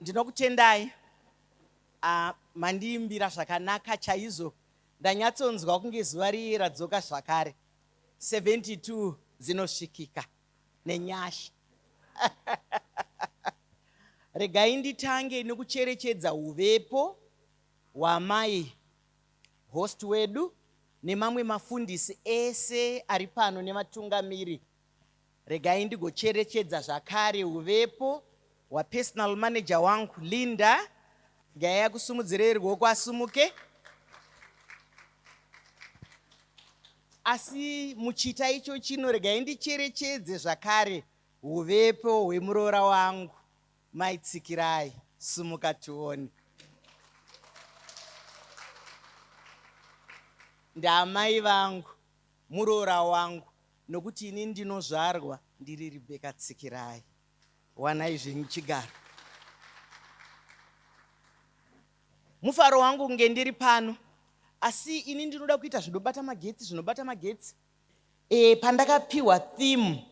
Ndinokutendai ah, mandiimbira zvakanaka chaizvo. Ndanyatsonzwa kunge zuva riye radzoka zvakare. 72 dzinosvikika nenyasha. Regai nditange nekucherechedza huvepo hwamai host wedu nemamwe mafundisi ese ari pano nevatungamiri. Regai ndigocherechedza zvakare huvepo hwapersonal manager wangu Linda. Regai akusumudzirei ruoko asumuke. Asi muchita icho chino regai ndicherechedze zvakare huvepo hwemuroora wangu Mai Tsikirai. Sumuka tione. Ndaamai vangu, muroora wangu. Nokuti ini ndinozvarwa ndiri Rebecca Tsikirai. Wanai zvenyu chigaro. Mufaro wangu kunge ndiri pano. Asi ini ndinoda kuita zvinobata magetsi, zvinobata magetsi. E, pandakapiwa theme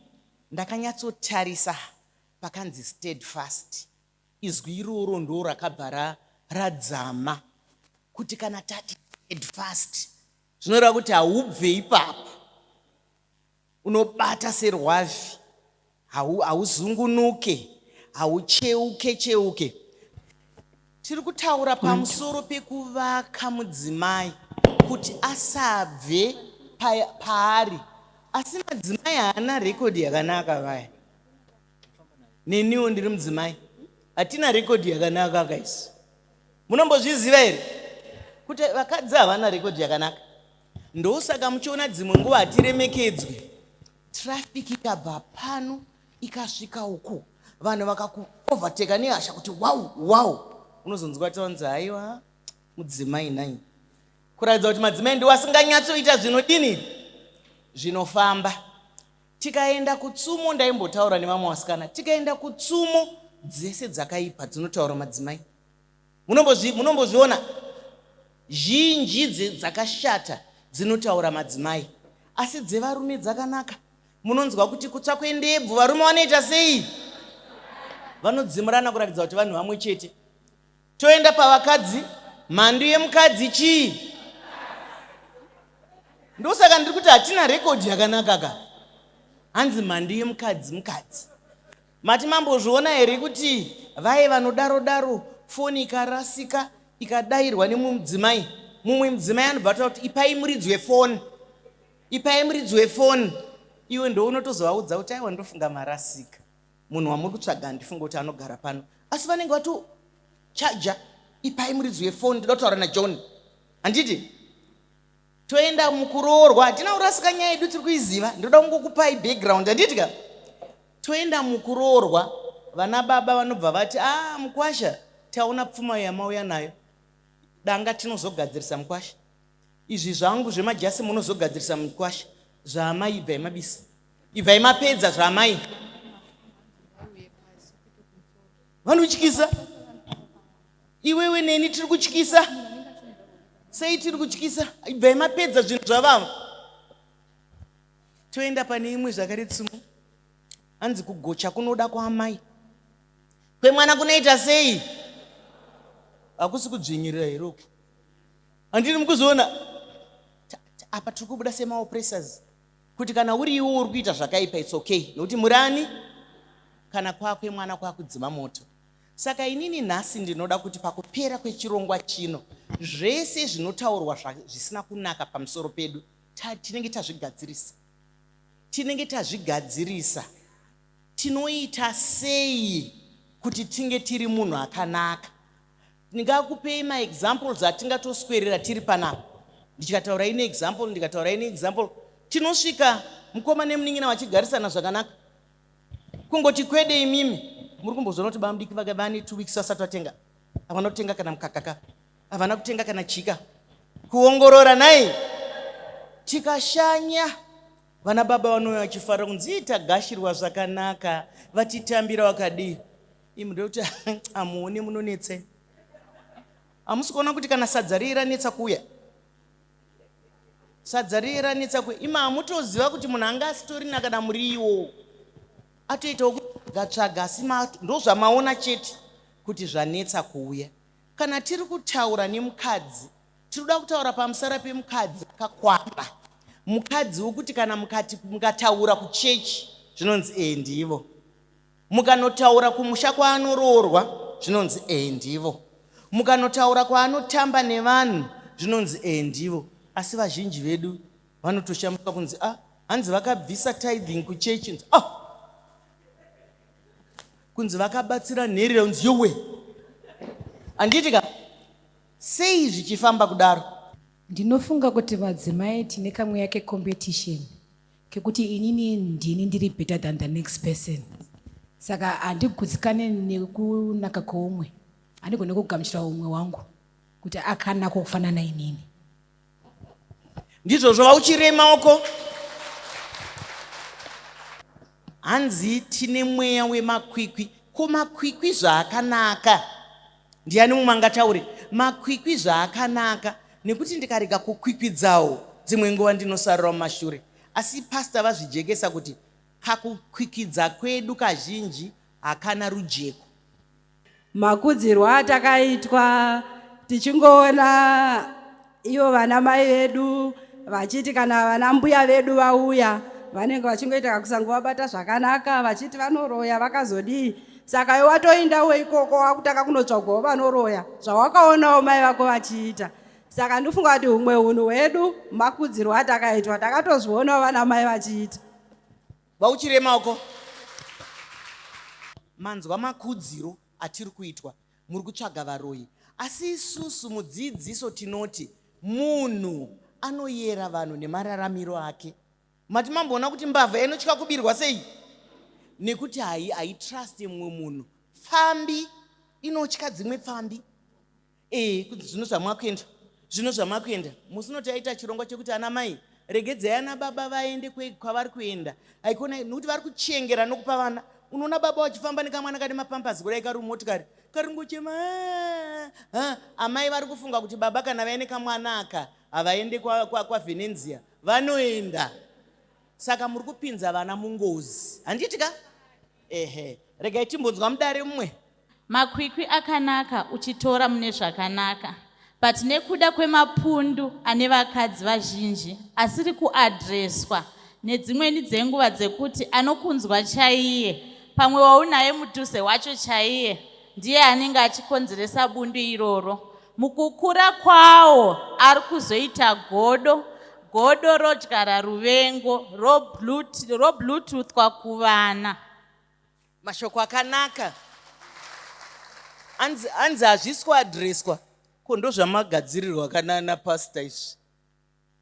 ndakanyatsotarisa pakanzi steadfast. Izwi iroro ndo rakabva radzama kuti kana tati steadfast Zvinoreva kuti haubve ipapo, unobata serwavi, hauzungunuke, haucheuke cheuke. Tiri kutaura pamusoro pekuvaka mudzimai kuti asabve paari, asi madzimai haana rekodhi yakanaka vaya. Neniwo ndiri mudzimai, hatina rekodhi yakanaka guys. Munombozviziva here kuti vakadzi havana rekodhi yakanaka? Ndosaka muchiona dzimwe nguva hatiremekedzwi. Traffic ikabva pano ikasvika uku, vanhu vakakuoverteka nehasha kuti wow wow, unozonzwa taunzi haiwa mudzimai nhai, kuratidza kuti madzimai ndiwo asinganyatsoita zvinodini zvinofamba. Tikaenda kutsumo, ndaimbotaura nevamwe vasikana, tikaenda kutsumo dzese dzakaipa dzinotaura madzimai. Munombozviona? Zhinji dzakashata dzinotaura madzimai, asi dzevarume dzakanaka. Munonzwa kuti kutsva kwendebvu varume vanoita sei? Vanodzimurana kuratidza kuti vanhu vamwe chete. Toenda pavakadzi, mhandu yemukadzi chii? Ndosaka ndiri kuti hatina rekodhi yakanaka ka. Hanzi mhandu yemukadzi mukadzi. Mati mambozviona here kuti vaye vanodaro daro foni ikarasika ikadairwa nemumwe mudzimai, mumwe mudzimai anobva ataura kuti ipai muridzi wefoni, ipai muridzi wefoni. Iwe ndounotozovaudza kuti aiwa ndofunga marasika. Munhu wamuri kutsvaga handifunge kuti anogara pano asi vanenge vatochaja. Ipai muridzi wefoni ndoda kutaura naJohn. Handiti toenda mukuroorwa hatina kurasika nyaya yedu tiri kuiziva ndoda kungokupai background handiti ka toenda mukuroorwa vana baba vanobva vati a ah, mukwasha taona pfuma yamauya nayo danga tinozogadzirisa mukwasha izvi zvangu zvemajasi munozogadzirisa mukwasha zvaamai ibvai mabisa Ibvai mapedza zvaamai. Vanotyisa. Iwewe neni tiri kutyisa. Sei tiri kutyisa? Ibvai mapedza zvinhu zvavava. Toenda pane imwe zvakare tsumo. Hanzi kugocha kunoda kwaamai. Kwemwana kunoita sei? Hakusi kudzvinyirira here uku? Handiri mukuzoona apa tiri kubuda semaopressors. Kuti kana uri iwe uri kuita zvakaipa it's okay nokuti muri ani kana kwakwe mwana kwakudzima moto. Saka inini nhasi ndinoda kuti pakupera kwechirongwa chino zvese zvinotaurwa zvisina kunaka pamusoro pedu tinenge tazvigadzirisa. Tinenge tazvigadzirisa. Tinoita sei kuti tinge tiri munhu akanaka? Ndingakupei maexamples atingatoswerera tiri panapa. Ndichikataura ine example, ndikataura ine example, tinosvika mukoma nemunin'ina vachigarisana zvakanaka. Kungoti kwede imimi muri kumbozviona kuti bamudiki vake vane 2 weeks vasati vatenga. Havana kutenga kana mukaka ka. Havana kutenga kana chika. Kuongorora nhai. Tikashanya vana baba vanouya vachifara kunzi tagashirwa zvakanaka vatitambira vakadii. Imi ndokuti hamuone munonetse. Hamusi kuona kuti kana sadza riye ranetsa kuuya. Sadza riye ranetsa kuuya. Imi hamutoziva kuti munhu anga asitorina kana muriwo. Atoitawo kutsvaga tsvaga asi ndozvamaona chete. kuti zvanetsa kuuya. Kana tiri kutaura nemukadzi, tiri kuda kutaura pamusara pemukadzi akakwana. Mukadzi wokuti kana mukati mukataura kuchechi zvinonzi ee ndivo. Mukanotaura kumusha kwaanoroorwa zvinonzi ee ndivo. Mukanotaura kwaanotamba nevanhu zvinonzi ee ndivo. Asi vazhinji vedu vanotoshamiswa kunzi ah, hanzi vakabvisa tithing kuchechi nzi ah! Kunzi vakabatsira nherera kunzi yowe. Handiti ka? Sei zvichifamba kudaro? Ndinofunga kuti madzimai tine kamweya kecompetition kekuti inini ndini ndiri better than the next person, saka handigutsikane nekunaka kweumwe, handigone kugamuchira umwe wangu kuti akanaka kufanana inini. Ndizvozvo vauchirei maoko. Hanzi tine mweya wemakwikwi. Ko makwikwi zvaakanaka, ndiani mumwe angataure makwikwi zvaakanaka? Nekuti ndikarega kukwikwidzawo dzimwe nguva ndinosarira mumashure. Asi pastor vazvijekesa kuti kakukwikwidza kwedu kazhinji hakana rujeko. Makudzirwo atakaitwa tichingoona ivo vana mai vedu vachiti kana vana mbuya vedu vauya vanenge vachingoita kakusangovabata zvakanaka, vachiti vanoroya vakazodii. Saka iwe watoendawo ikoko wakutanga kunotsvagwawo vanoroya zvawakaonawo mai vako vachiita. Saka ndofunga kuti humwe hunhu hwedu makudzirwo atakaitwa, takatozvionawo vana mai vachiita. Vauchire maoko. Manzwa makudziro atiri kuitwa, muri kutsvaga varoyi. Asi isusu mudzidziso tinoti munhu anoyera vanhu nemararamiro ake. Mati mamboona kuti mbavha inotya kubirwa sei? Nekuti haitrust mumwe munhu. Pfambi inotya dzimwe pfambi. Ee, kunzi zvino zvamakuenda, zvino zvamakuenda. Musi uno taita chirongwa chekuti ana mai regedzai ana baba vaende kwavari kuenda. Haikona nekuti vari kuchengera nokupa vana. Unoona baba vachifamba nekamwana kane mapampers kudai kari mumotikari, kari kungochema. Ah, amai vari kufunga kuti baba kana vaine kamwana aka havaende kwaVenenzia, vanoenda. Saka muri kupinza vana mungozi. Handiti ka? Ehe, regai timbonzwa mudare mumwe. Makwikwi akanaka uchitora mune zvakanaka, but nekuda kwemapundu ane vakadzi vazhinji asiri kuadreswa nedzimweni dzenguva dzekuti anokunzwa chaiye, pamwe waunaye mudhuze wacho chaiye ndiye anenge achikonzeresa bundu iroro. Mukukura kwawo ari kuzoita godo, godo rodyara ruvengo robluetoothwa kuvana. Mashoko akanaka. Hanzi hanzi hazvisi kuadreswa. Ko ndozvamagadzirirwa kana napastor izvi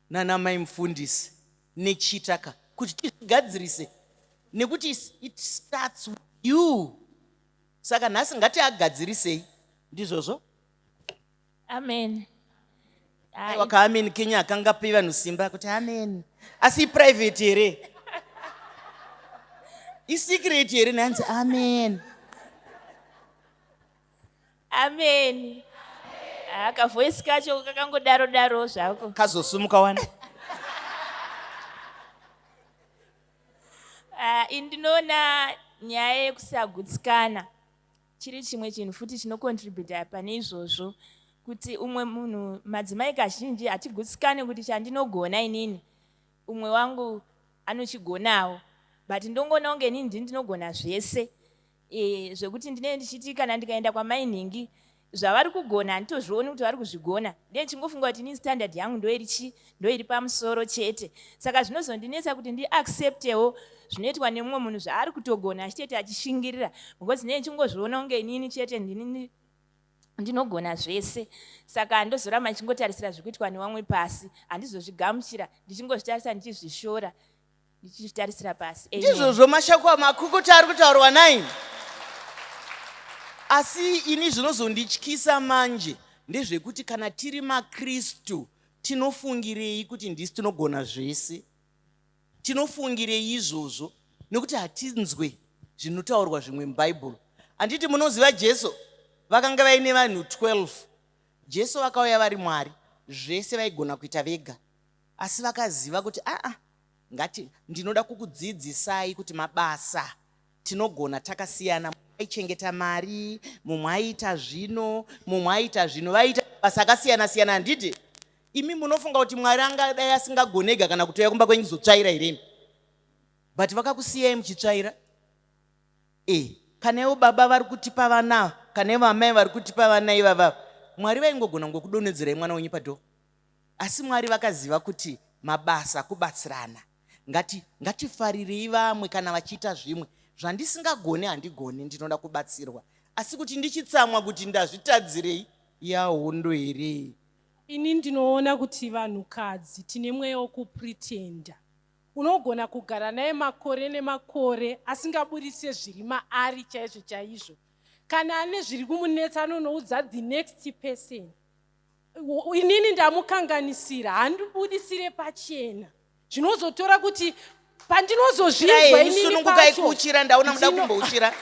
nana mai mufundisi nechita ka kuti tizvigadzirise nekuti it starts with you. Saka nhasi ngatiagadzirisei. Ndizvozvo? Amen. Aiwa ka amen Kenya akangapi vanhu simba kuti amen. Asi iprivate here? Isecret here nanzi amen. Amen. Ah, kavoice kacho kakangodaro daro zvako. Kazosumuka wani. Ah, ini ndinoona nyaya yekusagutsikana chiri chimwe chinhu futi chinocontributa pane izvozvo, kuti umwe munhu, madzimai kazhinji hatigutsikane kuti chandinogona inini umwe wangu anochigonawo, but ndongoona kunge inini ndini ndinogona zvese. Zvekuti ndinenge ndichiti kana ndikaenda kwamai nhingi zvavari kugona handitozvioni kuti vari kuzvigona, ndinenge ndichingofunga kuti inini standard yangu ndoiri chi ndoiri pamusoro chete. Saka zvinozondinetsa kuti ndiacceptewo zvinoitwa nemumwe munhu zvaari kutogona achitoita achishingirira, because ndinenge ndichingozviona kunge inini chete ndini ndinogona zvese. Saka ndozoramba ndichingotarisira zviri kuitwa nevamwe pasi, handizozvigamuchira, ndichingozvitarisa ndichizvishora, ndichizvitarisira pasi. Amen. Ndizvozvo mashoko makukuta ari kutaurwa nai. Asi ini zvinozondityisa manje ndezvekuti kana tiri maKristu tinofungirei kuti ndisu tinogona zvese? Tinofungirei izvozvo? Nekuti hatinzwe zvinotaurwa zvimwe muBhaibheri. Handiti munoziva Jesu vakanga vaine vanhu 12. Jesu vakauya vari Mwari, zvese vaigona kuita vega. Asi vakaziva kuti aa, ngati ndinoda kukudzidzisai kuti mabasa tinogona takasiyana. Aichengeta mari, mumwe aiita zvino, mumwe aiita zvino, vaiita mabasa akasiyana siyana, handiti? Imi munofunga kuti Mwari angadai asingagonega kana kutouya kumba kwenyu kuzotsvaira here imi? But vakakusiyai muchitsvaira. E, kana ivo baba vari kutipa vana, kana ivo amai vari kutipa vana ivava, Mwari vaingogona ngokudonhedzerai mwana wenyu padhoo. Asi Mwari vakaziva kuti mabasa kubatsirana. Ngati, ngatifarirei vamwe kana vachiita zvimwe. Zvandisingagoni handigoni, ndinoda kubatsirwa. Asi kuti ndichitsamwa kuti ndazvitadzirei, yahondo here? Ini ndinoona kuti vanhukadzi tine mweya wekupretenda. Unogona kugara naye makore nemakore asingaburitse zviri maari chaizvo chaizvo. Kana ane zviri kumunetsa anonoudza the next person. Inini ndamukanganisira, handibudisire pachena. Zvinozotora kuti pandinozozvinzwa inini Sunungukai pacho kuuchira, ndaona muda kumbouchira.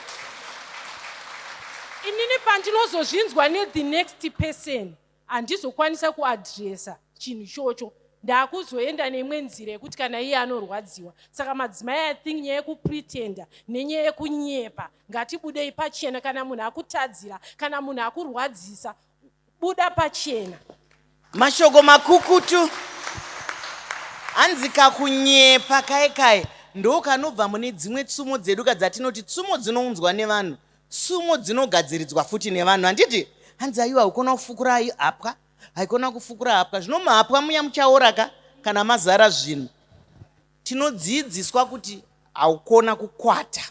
Inini pandinozozvinzwa nethe next person, handizokwanisa kuadresa chinhu ichocho. Ndakuzoenda neimwe nzira yekuti kana iye anorwadziwa. Saka madzimai, I think nyaya yekupretenda nenyaya yekunyepa, ngatibudei pachena. Kana munhu akutadzira, kana munhu akurwadzisa, buda pachena. Mashoko makukutu. Hanzi kakunyepa kai kai ndo kanobva mune dzimwe tsumo dzedu ka dzatinoti tsumo dzinounzwa nevanhu, tsumo dzinogadziridzwa futi nevanhu, handiti? Hanzi aiwa, haikona kufukura hapwa, haikona kufukura hapwa. Zvino muhapwa muya muchaora ka kana mazara zvinhu. Tinodzidziswa kuti haukona kukwata.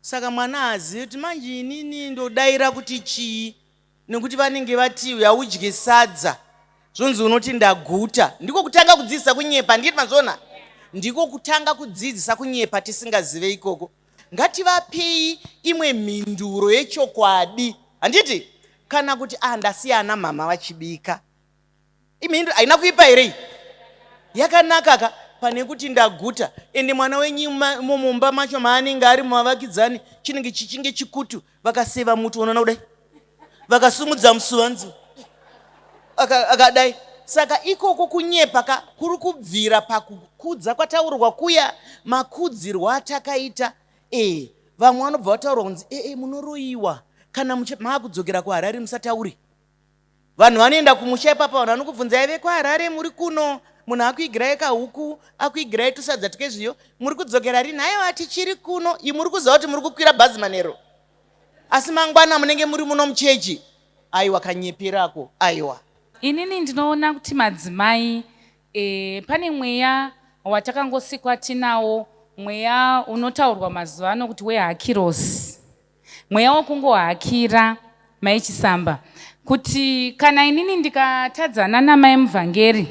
Saka mwana haazivi kuti manje inini ndodaira kuti chii, nekuti vanenge vati haudye sadza, zvonzi unoti ndaguta. Ndiko kutanga kudzidzisa kunyepa, handiti mazviona? Ndiko kutanga kudzidzisa kunyepa tisingazive ikoko. Ngativapei imwe mhinduro yechokwadi, handiti? Kana kuti ah, ndasiya ana mama vachibika. Imhinduro haina kuipa here iyi? Yakanaka ka pane kuti ndaguta. Ende mwana wenyu mumba macho maanenge ari mumavakidzani chinenge chichinge chikutu, vakaseva muti unoona kudai, vakasumudza musuvanzi akadai. Saka ikoko kunyepa ka kuri kubvira pakukudza kwataurwa kuya, makudzirwo atakaita. Vamwe vanobva vataurwa kunzi munoroyiwa kana maakudzokera kuHarare musataure. Vanhu vanoenda kumusha ipapa, vanhu vanokubvunzai vekuHarare muri kuno, munhu akuigirai kahuku, akuigirai tusadza twezviyo, muri kudzokera rini? Aiwa, tichiri kuno. Imi muri kuziva kuti muri kukwira bhazi manero, asi mangwana munenge muri muno muchechi. Aiwa, kanyeperako, aiwa. Inini ndinoona kuti madzimai pane mweya watakangosikwa tinawo, mweya unotaurwa mazuva ano kuti wehakirosi, mweya wokungohakira Mai Chisamba, kuti kana inini ndikatadzana namai Muvhangeri,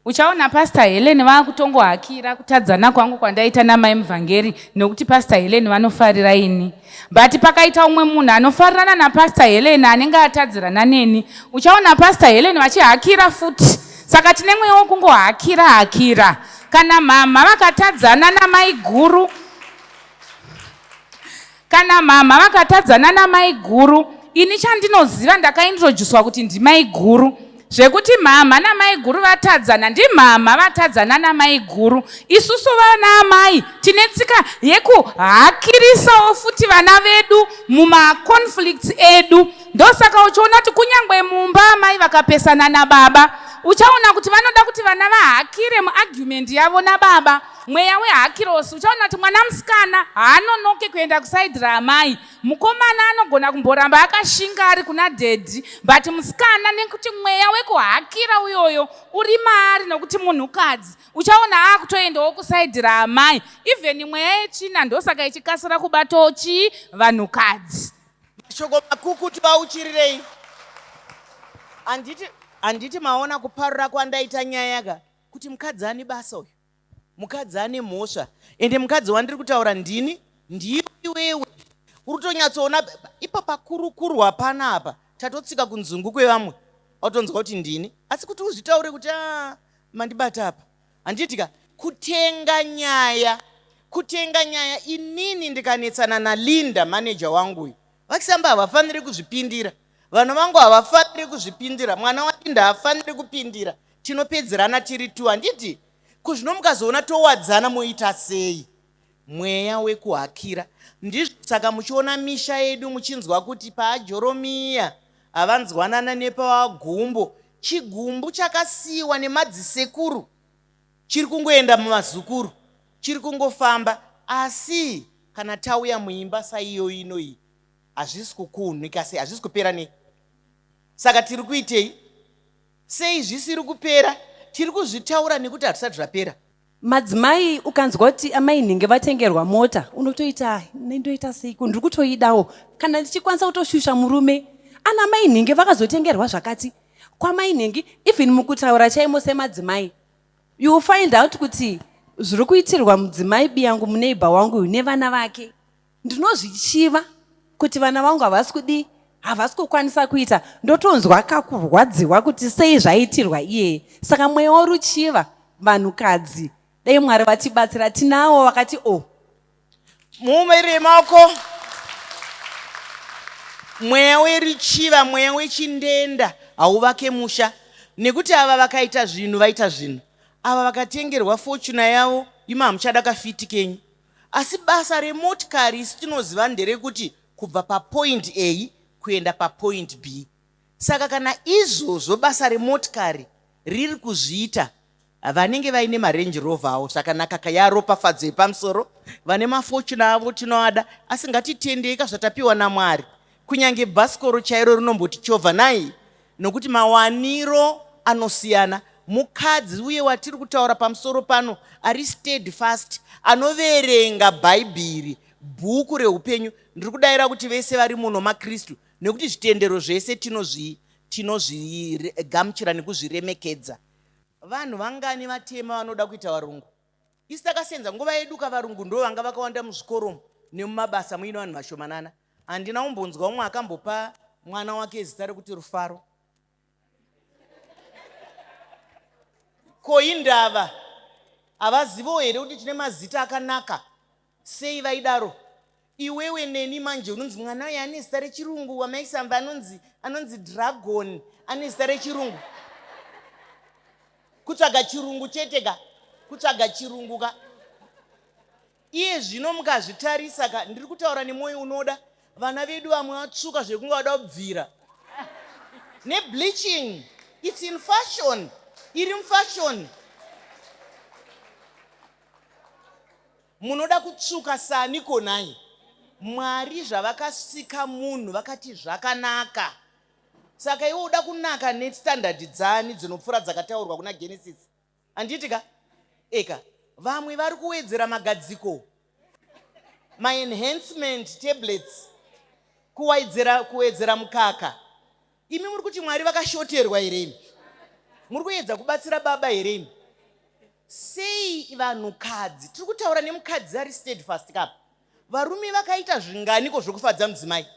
uchaona Pastor Helen vakutongohakira kutadzana kwangu kwandaita namai Muvhangeri, nokuti Pastor Helen vanofarira ini. But pakaita umwe munhu anofarirana naPastor Helen anenge atadzirana neni, uchaona Pastor Helen vachihakira futi. Saka tine mweya wokungohakira hakira. Kana mhamha vakatadzana namai guru, kana mhamha vakatadzana namai guru, ini chandinoziva ndakaintroducwa kuti ndimai guru. Zvekuti mhamha namai guru vatadzana, ndimhamha vatadzana namai guru. Isusu vana amai tine tsika yekuhakirisawo futi vana vedu mumaconflicts edu. Ndosaka uchiona kuti kunyangwe mumba amai vakapesana nababa, uchaona kuti vanoda kuti vana vahakire muargument yavo nababa. Mweya wehakirosi, uchaona kuti mwana musikana haanonoke kuenda kusaidhi raamai. Mukomana anogona kumboramba akashinga ari kuna dhedhi, but musikana nekuti mweya wekuhakira uyoyo uri maari, nokuti munhukadzi, uchaona aakutoendawo kusaidhi raamai. Even mweya yetsvina ndosaka ichikasira kubatawo chii? Vanhukadzi. Mashoko makukutu vauchirirei. Handiti maona kuparura kwandaita nyaya ka kuti mukadzi ane basa uyu, mukadzi ane mhosva. Ende mukadzi wandiri kutaura ndini, ndiwe iwewe uri kutonyatsoona ipo pakurukurwa panapa. Tatotsika kunzungu kwevamwe, watonzwa kuti ndini, asi kuti uzvitaure kuti a mandibata apa, handiti ka? Kutenga nyaya, kutenga nyaya. Inini ndikanetsana naLinda, maneja wangu uyu, VaChisamba havafaniri kuzvipindira, vanhu vangu havafaniri kuzvipindira, mwana waLinda haafaniri kupindira. Tinopedzerana tiri tu, handiti? Kuzvino mukazoona towadzana moita sei? Mweya wekuhakira. Ndizvo saka muchiona misha yedu muchinzwa kuti paajoromiya havanzwanana nepawagumbo. Chigumbu chakasiiwa nemadzisekuru chiri kungoenda mumazukuru, chiri kungofamba. Asi kana tauya muimba saiyo ino iyi, hazvisi kukuunika sei? Hazvisi kupera nei? Saka tiri kuitei? Sei zvisiri kupera? Tiri kuzvitaura nekuti hatisati zvapera. Madzimai ukanzwa kuti amai nhingi vatengerwa mota unotoita ndoita seiko ndiri kutoidawo kana ndichikwanisa kutoshusha murume ana mai nhingi vakazotengerwa zvakati kwamai nhingi even mukutaura chaimo semadzimai you will find out kuti zviri kuitirwa mudzimai biyangu muneighbor wangu uyu nevana vake Ndinozvichiva kuti vana vangu havasi kudii havasi kukwanisa kuita ndotonzwa kakurwadziwa kuti sei zvaitirwa iyeye saka mweya woruchiva vanhukadzi dai mwari vatibatsira tinawo vakati o oh. Muumere maoko mweya weruchiva mweya wechindenda hauvake musha nekuti ava vakaita zvinhu vaita zvinhu ava vakatengerwa fortuna yavo imi hamuchada kafiti kenyu Asi basa remotikari isu tinoziva nderekuti kubva papoint A kuenda papoint B. Saka kana izvozvo basa remotikari riri kuzviita, vanenge vaine maRange Rover avo zvakanaka ka yaropafadzo yepamusoro, vane maFortuner avo tinoada, asi ngatitendei ka zvatapiwa naMwari. Kunyange bhasikoro chairo rinombotichovha nhai nokuti mawaniro anosiyana. Mukadzi uye watiri kutaura pamusoro pano ari steadfast, anoverenga Bhaibhiri, bhuku reupenyu. Ndiri kudaira kuti vese vari muno maKristu nekuti zvitendero zvese tinozvi tinozvigamuchira nekuzviremekedza. Vanhu vangani vatema vanoda kuita varungu? Isu takasenza nguva yedu ka varungu ndo vanga vakawanda muzvikoro umu nemumabasa muine vanhu vashomanana. Handina kumbonzwa umwe akambopa mwana wake zita rekuti Rufaro. Ko indava havazivowo here kuti tine mazita akanaka? Sei vaidaro? Iwewe neni manje unonzi mwana uyu ane zita rechirungu wamaisamba anonzi anonzi Dragon ane zita rechirungu. Kutsvaga chirungu chete ka. Kutsvaga chirungu ka. Iye zvino mukazvitarisa ka, ndiri kutaura nemwoyo unoda, vana vedu vamwe vatsvuka zvekunge vada kubvira. Nebleaching, it's in fashion, iri mufashion. Munoda kutsvuka sani ko nhai? Mwari zvavakasika munhu vakati zvakanaka. Saka iwe uda kunaka nestandard dzani dzinopfuura dzakataurwa kuna Genesis? Handiti ka? Eka. Vamwe vari kuwedzera magadziko, maenhancement tablets, kuwedzera, kuwedzera mukaka. Imi muri kuti Mwari vakashoterwa here imi? Muri kuedza kubatsira baba here imi? Sei vanhukadzi, tiri kutaura nemukadzi ari steadfast kapa. Varume vakaita zvinganiko zvokufadza mudzimai?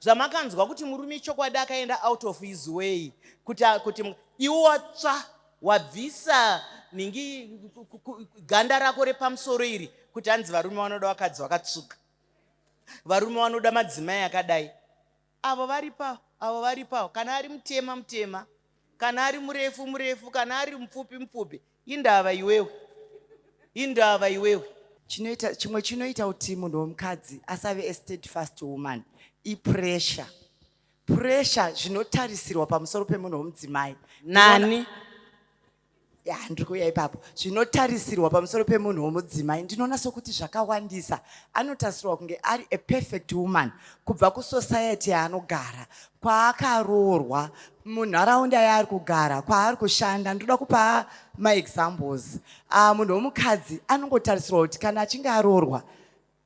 Zvamakanzwa kuti murume chokwadi akaenda out of his way kuti, kuti iwe watsva wabvisa nhingi ganda rako repamusoro iri kuti hanzi varume vanoda vakadzi vakatsvuka, varume vanoda madzimai akadai. Avo varipo avo varipo kana ari mutema mutema kana ari murefu murefu kana ari mupfupi mupfupi indava iwewe indava iwewe. Chinoita chimwe chinoita kuti munhu wemukadzi asave a steadfast woman ipressure. Pressure zvinotarisirwa pamusoro pemunhu wemudzimai. Nani? Ya, ndiri kuuya ipapo. Zvinotarisirwa pamusoro pemunhu womudzimai ndinoona sokuti zvakawandisa. Anotarisirwa kunge ari a perfect woman kubva kusociety yaanogara, kwaakaroorwa, munharaunda yaari kugara, kwaari kushanda. Ndinoda kupa maexamples. Uh, munhu womukadzi anongotarisirwa kuti kana achinge aroorwa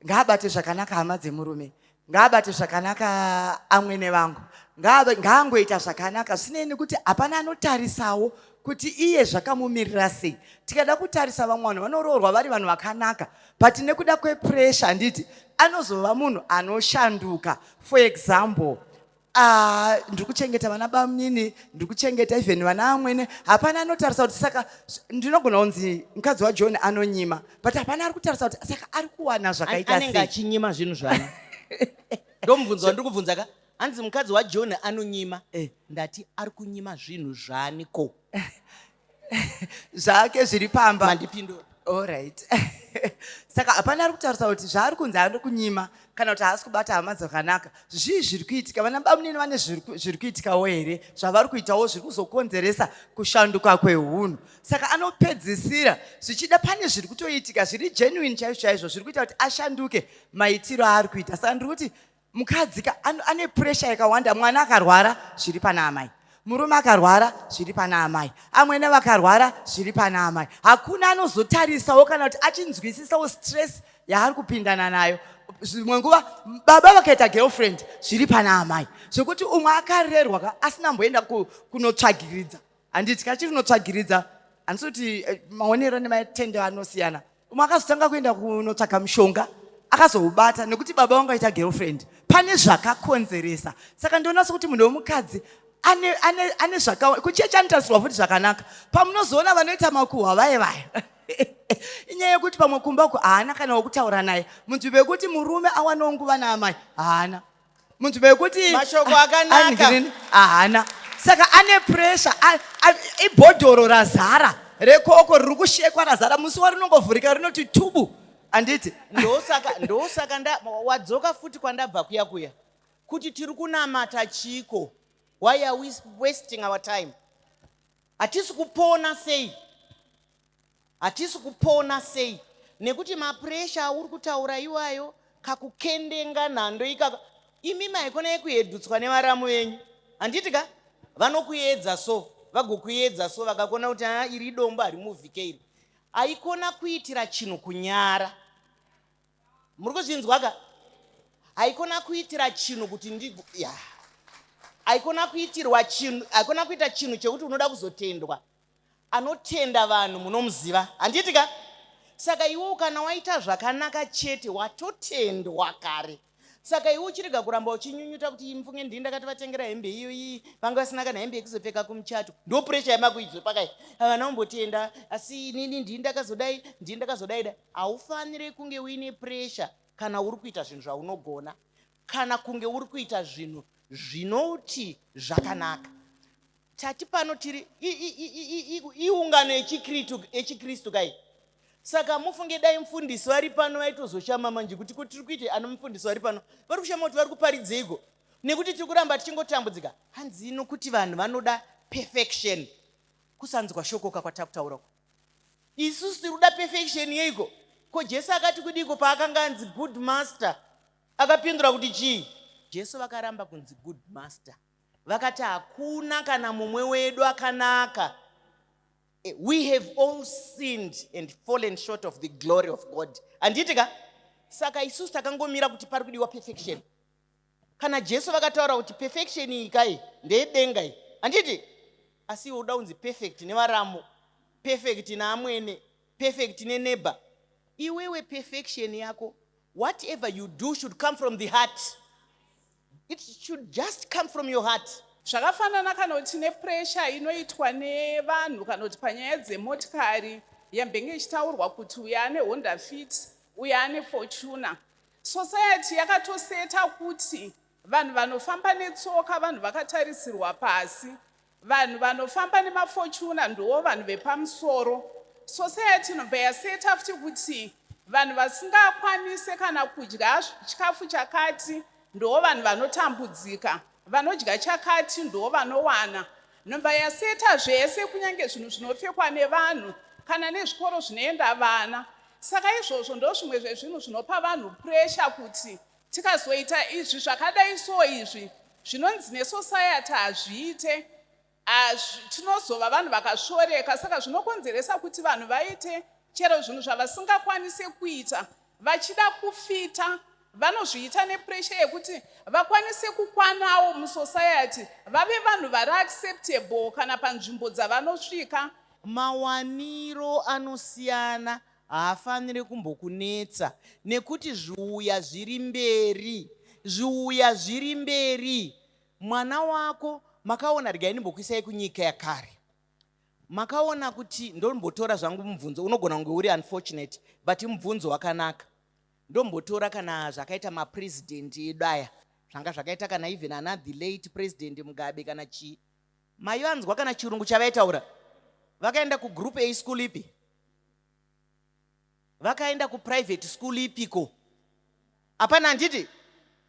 ngaabate zvakanaka hama dzemurume ngaabate zvakanaka amwene vangu ngaangoita zvakanaka zvisinei nekuti hapana anotarisawo kuti iye zvakamumirira sei tikada kutarisa vamwe vanhu vanoroorwa vari vanhu vakanaka but nekuda kwepressure handiti anozova munhu anoshanduka for example Ah, ndiri kuchengeta vana bamunini ndiri kuchengeta even vana amwene hapana anotarisa kuti saka ndinogona kunzi mukadzi wajohn anonyima but hapana ari kutarisa kuti saka ari kuwana zvakaita anenge achinyima zvinhu zvani ndomubvunzo wandiri kubvunza ka hanzi mukadzi wajohn anonyima eh. Ndati ari kunyima zvinhu zvani ko zvake zviri pamba mandipindura. Allright, saka hapana ari kutaurisa kuti zvaari kunzi ari kunyima kana kuti haasi kubata hama dzakanaka. Zvii zviri kuitika? Vana bamunini vane zviri kuitikawo here zvavari kuitawo zviri kuzokonzeresa kushanduka kweunhu? Saka anopedzisira zvichida pane zviri kutoitika zviri genuine chaizvo chaizvo zviri kuita kuti ashanduke maitiro aari kuita. Saka ndiri kuti mukadzi ka ane pressure yakawanda. Mwana akarwara, zviri pana amai. Murume akarwara, zviri pana amai. Amwene vakarwara, zviri pana amai. Hakuna anozotarisawo kana kuti achinzwisisawo stress yaari kupindana nayo. Zvimwe nguva baba vakaita girlfriend, zviri pana amai, zvekuti umwe akarerwa ka asina mboenda kunotsvagiridza. Handiti kachiri kunotsvagiridza, handisi kuti maonero nematendo anosiyana. Umwe akazotanga kuenda kunotsvaga mushonga, akazoubata nekuti baba vangu aita girlfriend. Pane zvakakonzeresa. Saka ndiona sekuti munhu wemukadzi ane zvaka kuchechi anotarisirwa futi zvakanaka. Pamunozoona vanoita makuhwa vaye vaya, inyaya yekuti pamwe kumba uku haana kana wekutaura naye. Munzvimbo yekuti murume awanewo nguva naamai, haana. Munzvimbo yekuti Mashoko akanaka. Angirini, haana. Saka ane pressure. Ibhodhoro razara rekoko riri kushekwa, razara. Musi warinongovhurika rinoti tubu, handiti? Ndosaka wadzoka futi kwandabva kuya kuya kuti tiri kunamata chiko? Why are we wasting our time? Hatisi kupona sei? Hatisi kupona sei? Nekuti mapressure auri kutaura iwayo, kakukendenga nhando ikaka. Imi maikona yekuhedhutswa nevaramu venyu, handiti ka? Vanokuedza so, vagokuedza so, vakakona kuti a iri dombo harimuvhike iri. Haikona kuitira chinhu kunyara. Muri kuzvinzwa ka? Haikona kuitira chinhu kuti ndi ya, haikona kuitirwa chinhu, haikona kuita chinhu chekuti unoda kuzotendwa. Anotenda vanhu munomuziva, handiti ka? Saka iwe kana waita zvakanaka chete, watotendwa kare. Saka iwe uchirega kuramba uchinyunyuta kuti mfunge ndii ndakati vatengera hembe iyoyi, vanga vasina kana hembe yekuzopfeka kumuchato. Ndo pressure yamakuidzwa pakai, havana kumbotenda, asi inini ndii ndakazodai, ndii ndakazodai dai. Haufaniri kunge uine pressure kana uri kuita zvinhu zvaunogona, kana kunge uri kuita zvinhu zvinoti zvakanaka. Tati pano tiri iungano yechikristu kai. Saka mufunge dai mufundisi vari pano vaitozoshama manje kuti ko tiri kuite ana mufundisi vari pano vari kushama kuti vari kuparidzeiko, nekuti tiri kuramba tichingotambudzika. Hanzi nokuti vanhu vanoda perfection. Kusanzwa shokoka kwatakutaura uku. Isusu tiri kuda perfection yeiko? Ko Jesu akati kudiko paakanga anzi good master? Akapindura kuti chii? Jesu vakaramba kunzi good master. Vakati hakuna kana mumwe wedu akanaka. We have all sinned and fallen short of the glory of God, handiti ka? Saka isusu takangomira kuti pari kudiwa perfection. Kana Jesu vakataura kuti perfection iyi kai ndeyedenga iyi, handiti? Asi iwe uda kunzi perfect nevaramu, perfect naamwene, perfect neneighbor. Iwewe perfection yako, whatever you do should come from the heart. It should just come from your heart. Zvakafanana kana kuti nepressure inoitwa nevanhu, kana kuti panyaya dzemotikari yambenge ichitaurwa kuti uyo ane Honda Fit, uyo ane Fortuner. Society yakatoseta kuti vanhu vanofamba netsoka vanhu vakatarisirwa pasi, vanhu vanofamba nemaFortuner ndo vanhu vepamusoro. Society inobva yaseta futi kuti vanhu vasingakwanise kana kudya chikafu chakati ndo vanhu vanotambudzika, vanodya chakati ndo vanowana. Nobva yaseta zvese, kunyange zvinhu zvinopfekwa nevanhu kana nezvikoro zvinoenda vana. Saka izvozvo ndo zvimwe zvezvinhu zvinopa vanhu pressure kuti tikazoita izvi zvakadai, so izvi zvinonzi nesociety hazviite, tinozova vanhu vakasvoreka. Saka zvinokonzeresa kuti vanhu vaite chero zvinhu zvavasingakwanise kuita vachida kufita. Vanozviita nepressure yekuti vakwanise kukwanawo musociety, vave vanhu vari acceptable kana panzvimbo dzavanosvika. Mawaniro anosiyana haafaniri kumbokunetsa, nekuti zviuya zviri mberi, zviuya zviri mberi. Mwana wako makaona, regai ndimbokuisai kunyika yakare. Makaona kuti, ndombotora zvangu mubvunzo unogona kunge uri unfortunate, but mubvunzo wakanaka. Ndombotora kana zvakaita mapurezidendi edu aya, zvanga zvakaita kana even ana the late President Mugabe kana chii. Maivanzwa kana chirungu chavaitaura? Vakaenda kugroup A school ipi? Vakaenda kuprivate school ipiko? Hapana handiti?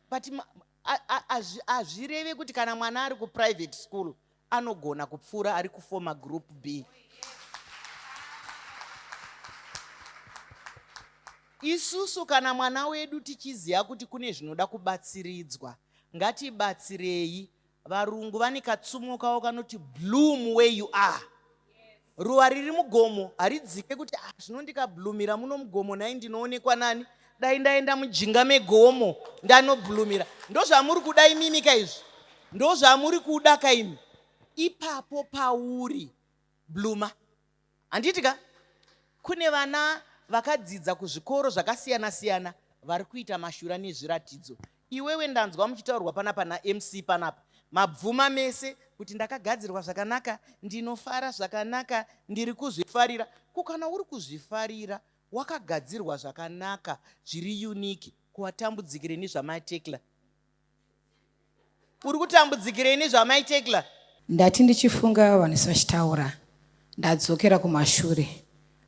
But hazvireve kuti kana mwana ari kuprivate school anogona kupfuura ari kufoma group B. Isusu kana mwana wedu tichiziva kuti kune zvinoda kubatsiridzwa, ngatibatsirei. Varungu vane katsumo kavo kanoti bloom where you are. Ruva riri mugomo haridzike kuti ah, zvino ndikablumira muno mugomo nhai ndinoonekwa nani? Dai ndaenda mujinga megomo ndanoblumira. Ndozvamuri kuda imimi ka izvi? Ndozvamuri kuda ka imi? Ipapo pauri bluma. Handiti ka? Kune vana vakadzidza kuzvikoro zvakasiyana siyana vari kuita mashura nezviratidzo. Iwewe ndanzwa muchitaurwa panapa naMC panapa. Mabvuma mese kuti ndakagadzirwa zvakanaka, ndinofara zvakanaka, ndiri kuzvifarira. Ko kana uri kuzvifarira wakagadzirwa zvakanaka zviri unique, ko watambudzikirei nezvamai Tecla? Uri kutambudzikirei nezvamai Tecla? Ndati ndichifunga vanhu vachitaura ndadzokera kumashure.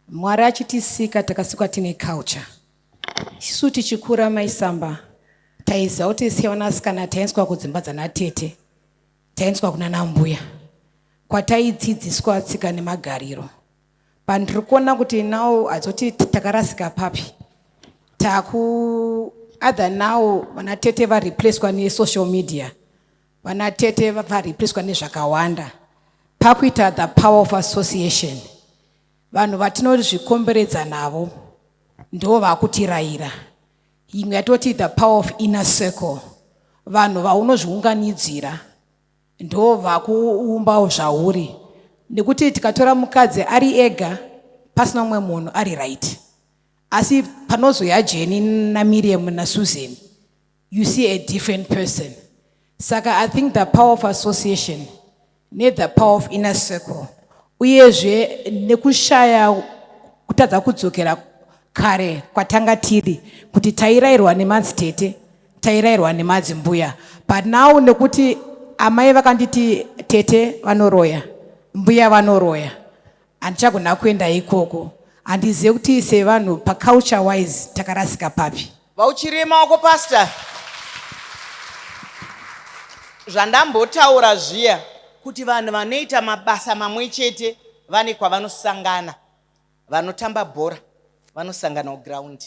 Mwari achitisika takasikwa tine culture. Isu tichikura mai Samba taiziva kuti sevanasikana taiendeswa kudzimba dzanatete, taiendeswa kunana mbuya kwataidzidziswa tsika nemagariro. But ndiri kuona kuti now hadzoti takarasika papi. Taku other now vanatete vareplacwa nesocial media. Vanatete vareplacwa nezvakawanda. Pakuita the power of association. Vanhu vatinozvikomberedza navo ndo vakutirayira. Imwe yatoti the power of inner circle. Vanhu vaunozviunganidzira ndo vakuumba zvauri. Nekuti tikatora mukadzi ari ega pasina umwe munhu ari right. Asi panozoya Jenny naMiriam naSusan, you see a different person. Saka I think the power of association ne the power of inner circle uyezve nekushaya kutadza kudzokera kare kwatanga tiri kuti tairayirwa nemadzitete, tairayirwa nemadzimbuya, but now nekuti amai vakanditi tete vanoroya, mbuya vanoroya, handichagona kuenda ikoko. Handizive kuti sevanhu paculture wise takarasika papi. Vauchirei maoko pastor. Zvandambotaura zviya kuti vanhu vanoita mabasa mamwe chete vane kwavanosangana. Vanotamba bhora vanosangana kuground.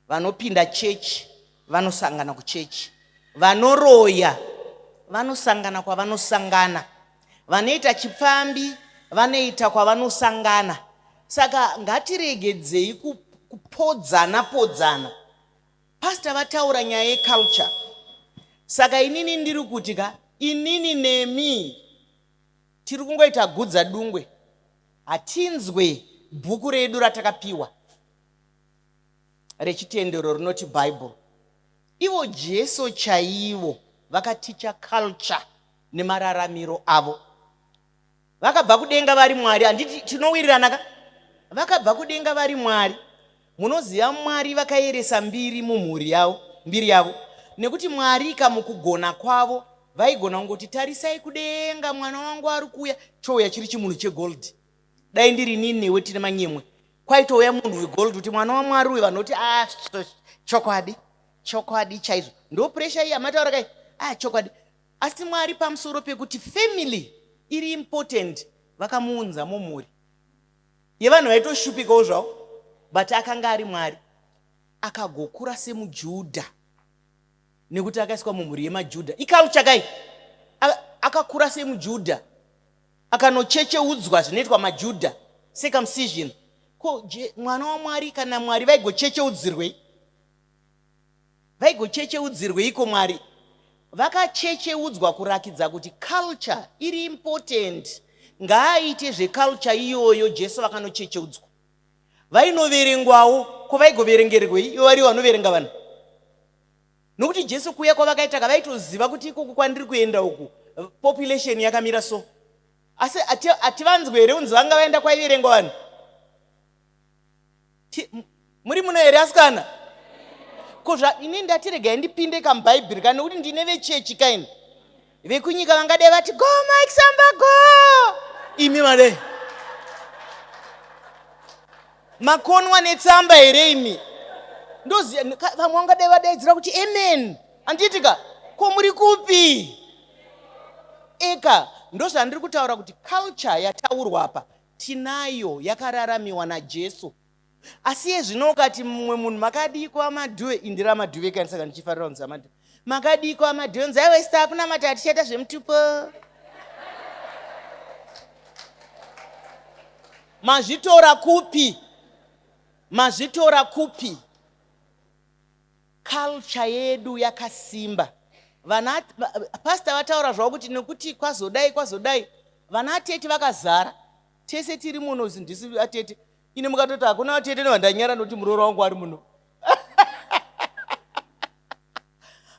Vanopinda chechi vanosangana kuchechi. Vanoroya vanosangana kwavanosangana. Vanoita chipfambi vanoita kwavanosangana. Saka ngatiregedzei kupodzana podzana. Pastor vataura nyaya yeculture. Saka inini ndiri kuti ka inini nemi tiri kungoita gudza dungwe. Hatinzwe bhuku redu ratakapiwa rechitendero rinoti Bible. Ivo Jesu chaivo vakaticha culture nemararamiro avo. Vakabva kudenga vari Mwari, handiti tinowirirana ka? Vakabva kudenga vari Mwari. Munoziva Mwari vakayeresa mbiri mumhuri yavo, mbiri yavo. Nekuti Mwari ka mukugona kwavo vaigona kungoti tarisai kudenga mwana wangu ari kuuya, chouya chiri chimunhu chegold. Dai ndiri inini newe tine manyemwe, kwaitouya munhu wegold kuti mwana waMwari uyu, vanoti ah, chokwadi, chokwadi chaizvo. Ndo pressure iyi yamataura kai? Ah, chokwadi. Asi Mwari pamusoro pekuti family iri important vakamuunza mumhuri yevanhu vaitoshupikawo zvavo, but akanga ari Mwari. Akagokura semuJudha nekuti akaiswa mumhuri yemaJudha. Iculture kai? Akakura semuJudha, akanochecheudzwa zvinoitwa maJudha, circumcision. Ko mwana waMwari kana Mwari vaigochecheudzirwei? Vaigochecheudzirweiko Mwari? Vakachecheudzwa kurakidza kuti culture iri important. Ngaaite zveculture iyoyo. Jesu vakanochecheudzwa. Vainoverengwawo. Ko vaigoverengerwei ivo varivo vanoverenga vanhu? Nokuti Jesu kuuya kwavakaita ka vaitoziva kuti ikoko kwandiri kuenda uku population yakamira so. Asi hativanzwe here kunzi vanga vaenda kwaiverengwa vanhu? Muri muno here asikana? Ko zva ini ndati regai ndipinde kamubhaibheri ka nekuti ndine vechechi kaini vekunyika vangadai vati go Mike Samba go, imi vadai. Makonwa netsamba here imi? Ndoziva vamwe vangadai vadaidzira kuti amen. Handiti ka? Ko muri kupi? Eka ndozvandiri kutaura kuti culture yataurwa apa tinayo yakararamiwa naJesu. Asi iye zvino ukati mumwe munhu makadiiko amadhuve, indiri amadhuve kani saka ndichifarira kunzi amadhuve. Makadiiko amadhuve nzi aiwa isu takunamata hatichaita zvemutupo. Mazvitora kupi? Mazvitora kupi? Culture yedu yakasimba. Vana pastor vataura zvavo kuti nekuti kwazodai kwazodai vana atete vakazara. Tese tiri muno ndisi atete. Ini mukatoti hakuna atete nevandanyara nokuti muroora wangu ari muno.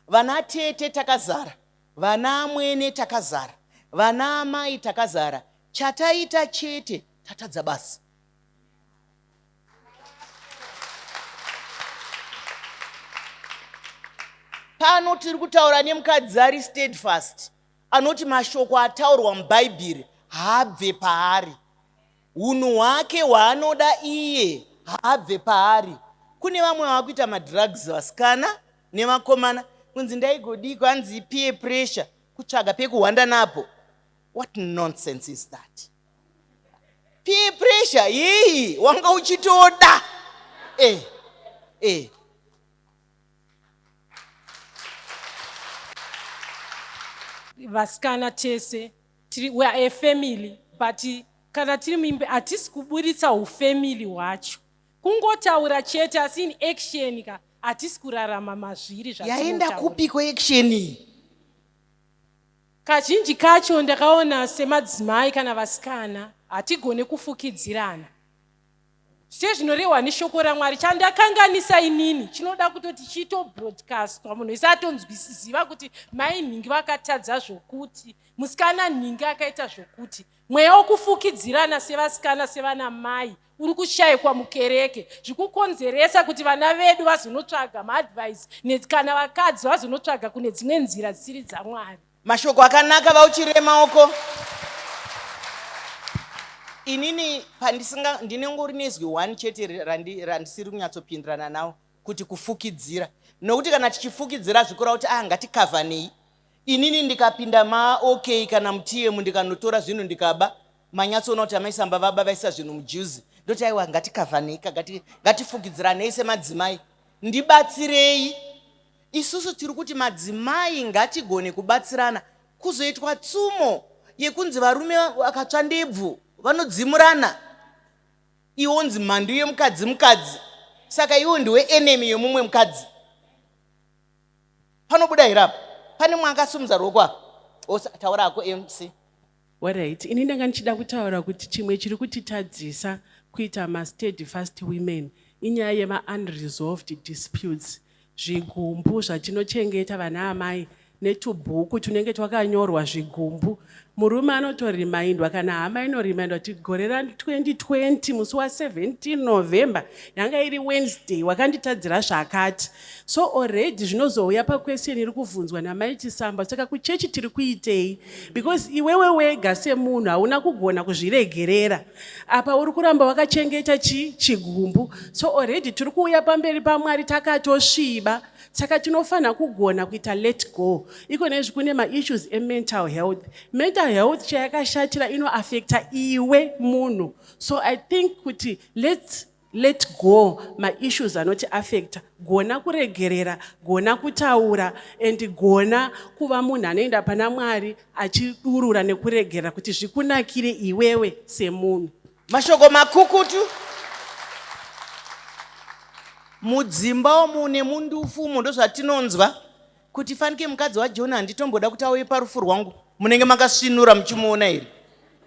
Vana tete takazara, vana amwene takazara, vana amai takazara. Chataita chete tatadza basa. Pano tiri kutaura nemukadzi ari steadfast anoti mashoko ataurwa muBhaibheri haabve paari. Hunhu hwake hwaanoda iye haabve paari. Kune vamwe vakuita madrugs vasikana nevakomana kunzi ndaigodiko hanzi peer pressure kutsvaga pekuhwanda napo. What nonsense is that? Peer pressure yei wanga uchitoda eh, eh. Vasikana tese tiri we are a family but kana tiri muimba hatisi kuburitsa ufamily hwacho kungotaura chete asi in action ka hatisi kurarama mazviri Yaenda kupiko action iyi? Kazhinji kacho ndakaona semadzimai kana vasikana hatigone kufukidzirana sezvinorehwa neshoko raMwari. Chandakanganisa inini chinoda kutoti chitobroadcastwa munhu wese atonzwisiziva kuti mai nhingi vakatadza zvokuti, musikana nhingi akaita zvokuti. Mweya wokufukidzirana sevasikana sevana mai uri kushaikwa mukereke zvikukonzeresa kuti vana vedu vazonotsvaga maadvice kana vakadzi vazonotsvaga kune dzimwe nzira dzisiri dzaMwari. Mashoko akanaka vauchire maoko. Inini pandisinga ndinengori nezwi one chete randisiri kunyatsopindirana nawo kuti kufukidzira. Nokuti kana tichifukidzira zvikura kuti ah ngatikavhanei. Inini ndikapinda ma OK kana muTM ndikanotora zvinhu ndikaba manyatsoona kuti amai Samba vaba vaisa zvinhu mujuzi. Ndoti aiwa ngatikavhanei ka ngatifukidziranei semadzimai. Ndibatsirei. Isusu tiri kuti madzimai ngatigone kubatsirana. Kuzoitwa tsumo yekunzi varume vakatsva ndebvu vanodzimurana. Iwe wonzi mhandu yemukadzi mukadzi. Saka iwe ndiwe enemy yemumwe mukadzi. Panobuda here apa? Pane mumwe akasimudza ruoko apa. Osa, taura hako MC. Alright, ini ndanga ndichida kutaura kuti chimwe chiri kutitadzisa kuita masteadfast women inyaya yema-unresolved disputes. Zvigumbu zvatinochengeta vana amai netubhuku tunenge twakanyorwa zvigumbu. Murume anotorimaindwa kana hama inorimaindwa kuti gore ra 2020 musi wa 17 November yanga iri Wednesday wakanditadzira zvakati. So already zvinozouya paquestion iri kuvhunzwa namai Chisamba, saka kuchechi tiri kuitei? Because iwewe wega semunhu hauna kugona kuzviregerera. Apa uri kuramba wakachengeta chi chigumbu. So already tiri kuuya pamberi paMwari takatosviba. Saka tinofanira kugona kuita let go. Iko nezvi kune maissues emental health. Mental health chayakashatira inoaffecta iwe munhu. So I think kuti let's let go maissues anoti affecta. Gona kuregerera, gona kutaura and gona kuva munhu anoenda pana Mwari achidurura nekuregerera kuti zvikunakire iwewe semunhu. Mashoko makukutu. Mudzimba umu nemundufu umu ndozvatinonzwa kuti fanike mukadzi waJohn handitomboda kuti auye parufu rwangu. Munenge makasvinura muchimuona here?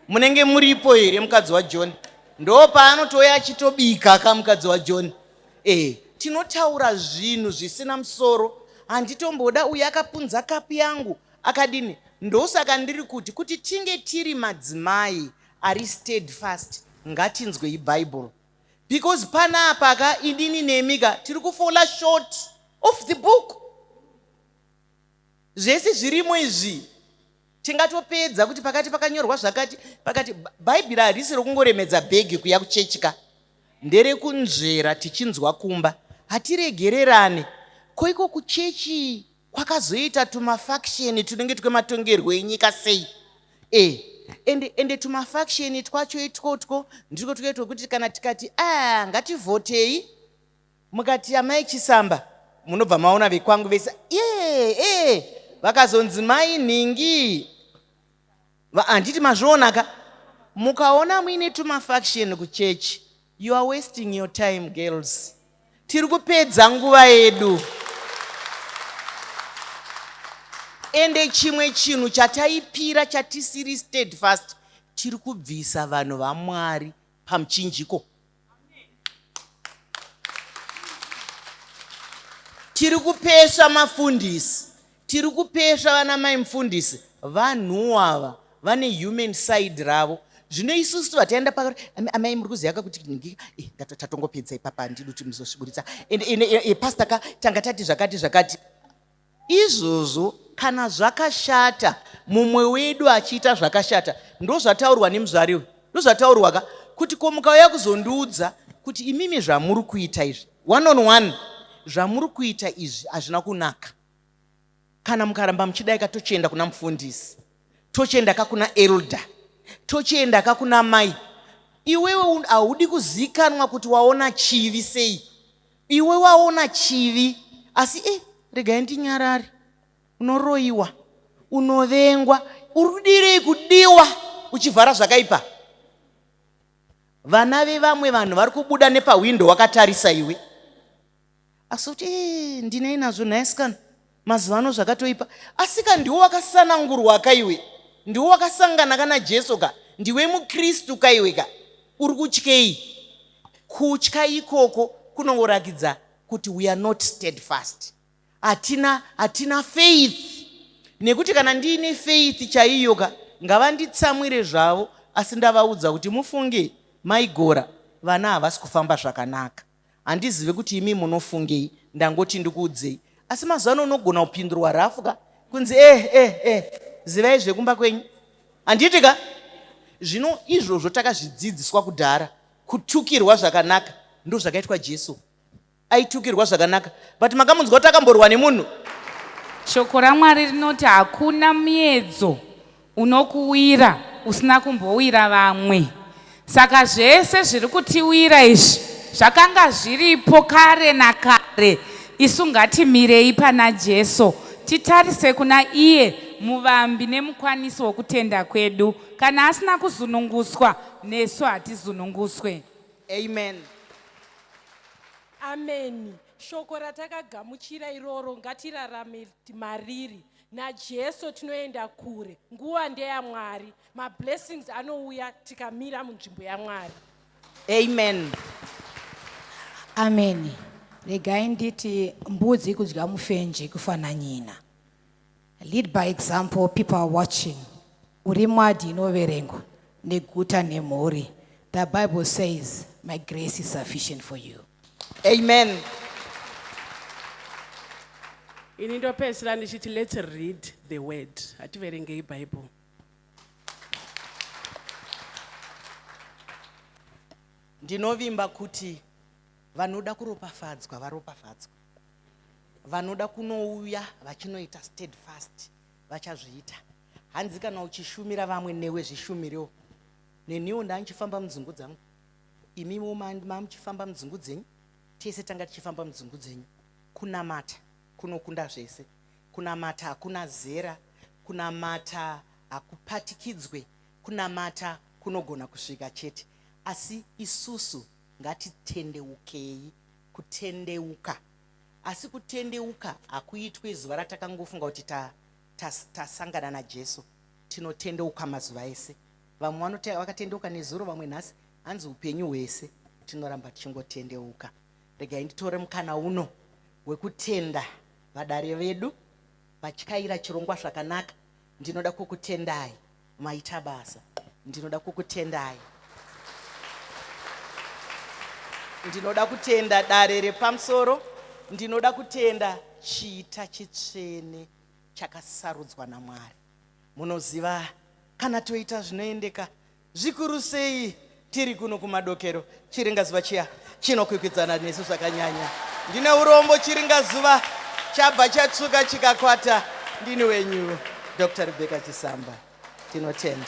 Munenge muripo here mukadzi waJohn? Ndopaanotouya achitobika ka mukadzi waJohn. Eh, tinotaura zvinhu zvisina musoro. Handitomboda uyu akapunza kapu yangu akadini. Ndosaka ndiri kuti kuti tinge tiri madzimai ari steadfast ngatinzwei Bible. Because panapa ka inini nemi ka tiri kufola short of the book. Zvese zvirimo izvi tingatopedza kuti pakati pakanyorwa zvakati pakati. Bhaibheri harisi rokungoremedza bhegi kuya kuchechi ka. Nderekunzvera tichinzwa kumba. Hatiregererane. Ko iko kuchechi kwakazoita tumafaction tunenge twematongerwo enyika sei? E, ende, ende tumafaction twacho itwotwo ndiko twuye twekuti kana tikati a ngativhotei mukati amai Chisamba munobva maona vekwangu vese ye e vakazonzi mai nhingi handiti mazvionaka. Mukaona muine tumafaction kuchechi, you are wasting your time, girls. Tiri kupedza nguva yedu. Ende chimwe chinhu chataipira chatisiri steadfast, tiri kubvisa vanhu vaMwari pamuchinjiko. Tiri kupesva mafundisi, tiri kupesva vana mai mufundisi. Vanhuwo ava vane human side ravo. Zvino isusu vataenda pakati, amai muri kuziva kakuti ngi tatongopedza ipapa, handidi kuti muzosviburitsa. Ende pastor ka tanga tati zvakati zvakati izvozvo. Kana zvakashata, mumwe wedu achiita zvakashata, ndozvataurwa nemuzvariwe, ndozvataurwa ka kuti ko mukauya kuzondiudza kuti imimi zvamuri kuita izvi, one on one, zvamuri kuita izvi hazvina kunaka, kana mukaramba muchidai ka, tochienda kuna mufundisi, tochienda ka kuna elder, tochienda ka kuna mai. Iwewe haudi kuzikanwa kuti waona chivi sei. Iwe waona chivi, asi e regai ndinyarare. Unoroyiwa, unovengwa. Uri kudirei kudiwa uchivhara zvakaipa? Vana vevamwe vanhu vari kubuda nepahwindo wakatarisa iwe, asi kuti e ndinei nazvo nhai sikana, mazuva ano zvakatoipa. Asika ndiwo wakasanangurwa ka iwe, ndiwo wakasangana kana Jesu ka, ndiwe muKristu ka iwe ka, uri kutyei? Kutya ikoko kunongorakidza kuti we are not steadfast. Hatina faith, nekuti kana ndiine faith chaiyo ka, ngavanditsamwire zvavo, asi ndavaudza kuti mufunge maigora, vana havasi kufamba zvakanaka. Handizive kuti imi munofungei, ndangoti ndikuudzei. Asi mazuva ano unogona kupindurwa rafu ka, kunzi eh eh eh, zivai zvekumba kwenyu, handiti ka? Zvino izvozvo takazvidzidziswa kudhara, kutukirwa zvakanaka. Ndo zvakaitwa Jesu, aitukirwa zvakanaka, but makamunzwa kuti akamborwa nemunhu? Shoko raMwari rinoti hakuna muedzo unokuwira usina kumbowira vamwe. Saka zvese zviri kutiwira izvi zvakanga zviripo kare nakare. Isu ngatimirei pana Jesu, titarise kuna iye muvambi nemukwanisi wokutenda kwedu. Kana asina kuzununguswa, nesu hatizununguswe. Amen. Ameni. Shoko ratakagamuchira iroro ngatirarame mariri. NaJesu tinoenda kure. Nguva ndeyaMwari. Mablessings anouya tikamira munzvimbo yaMwari. Amen. Ameni. Regai nditi mbudzi kudya mufenje kufana nyina. Lead by example, people are watching. Uri mwadhi inoverengwa neguta nemhuri. The Bible says, my grace is sufficient for you. Amen. Ini ndopedzisira ndichiti let's read the word. Hativerengei Bible. Ndinovimba kuti vanoda kuropafadzwa varopafadzwa, vanoda kunouya vachinoita steadfast vachazviita. Hanzi kana uchishumira vamwe, newe zvishumirewo. Neniwo ndandichifamba mudzungu dzangu, imimiwo mamuchifamba mudzungu dzenyu, tese tanga tichifamba mudzungu dzenyu. Kunamata kunokunda zvese. Kunamata hakuna zera, kunamata hakupatikidzwe, kunamata kunogona kusvika chete. Asi isusu ngatitendeukei. Kutendeuka, asi kutendeuka hakuitwe zuva ratakangofunga kuti tasangana ta, ta naJesu. Tinotendeuka mazuva ese. Vamwe vakatendeuka nezuro, vamwe nhasi. Hanzi upenyu hwese tinoramba tichingotendeuka. Regai nditore mukana uno wekutenda vadare vedu vatyaira chirongwa zvakanaka. Ndinoda kukutendai, maita basa. Ndinoda kukutendai. Ndinoda kutenda dare repamusoro. Ndinoda kutenda chiita chitsvene chakasarudzwa naMwari. Munoziva, kana toita zvinoendeka zvikuru sei. Tiri kuno kumadokero, chiringazuva chiya chinokwikwidzana nesu zvakanyanya. Ndine urombo chiringazuva chabva chatsvuka chikakwata. Ndini wenyu Dr. Rebecca Chisamba. Tinotenda.